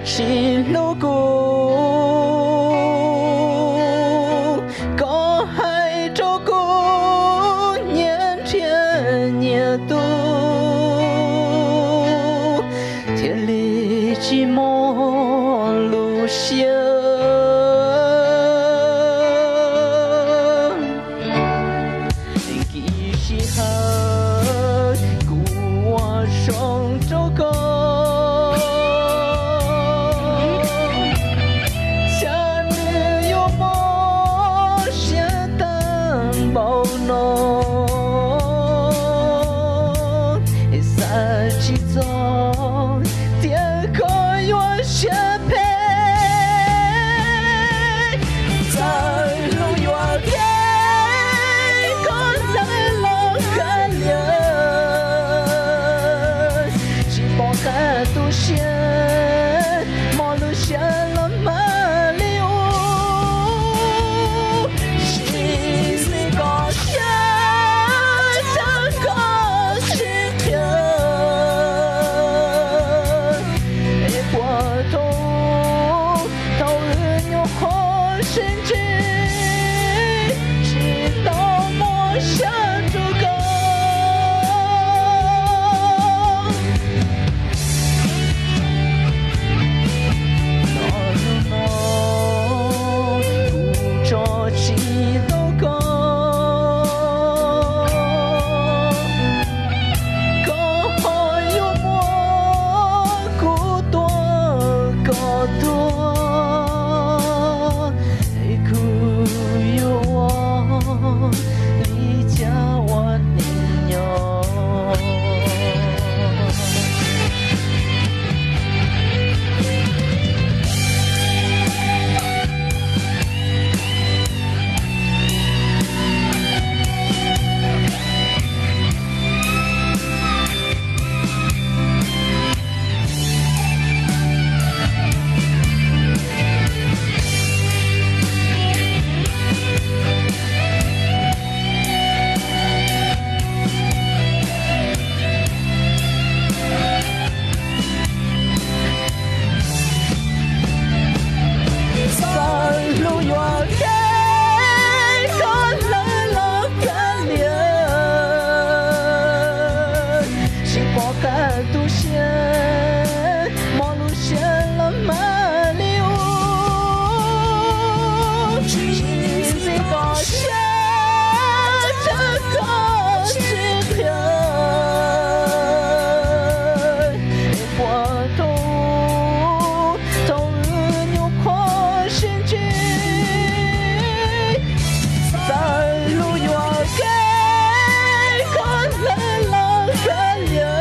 Tsis hlub kuv, koj hais rau kuv nyias nrhiav nyias tug, thiaj li tsis mob lub siab. Nkim sij hawm kuv ua zoo rau koj, xyov nws yuav mob siab tag npaum no. Xav tsis txog tias koj yuav siab phem, txawm hlub yuav kev koj hlawv los kawg liam, tsis pom qab tu siab, mob lub siab los mag li ub. Sim ntxiv koj siab, xav koj sib qhia, es puas tau thaum wb nyuam qhuav sib ntsib, tsis tau mob siab rau koj. Los hnub no kuv tso tsis tau koj, koj ho yuav muab kuv tua kom tuag, es kuv yuav ua li cas ua neej nyob. Txawm hlub yuav kev koj hlawv los kawg liam, tsis pom qab tu siab, mob lub siab los mag li ub. Sim ntxiv koj siab, xav koj sib qhia, es puas tau thaum wb nyuam qhuav sib ntsib, txawm hlub yuav kev koj hlawv los kawg liam,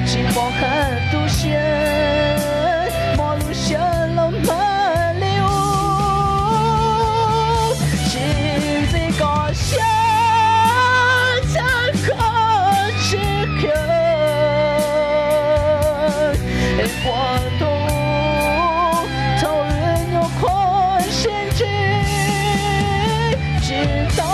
tsis pom qab tu siab, mob lub siab los mag li ub. Sim ntxiv koj siab, xav koj sib qhia, es puas tau thaum wb nyuam qhuav sib ntsib, tsis tau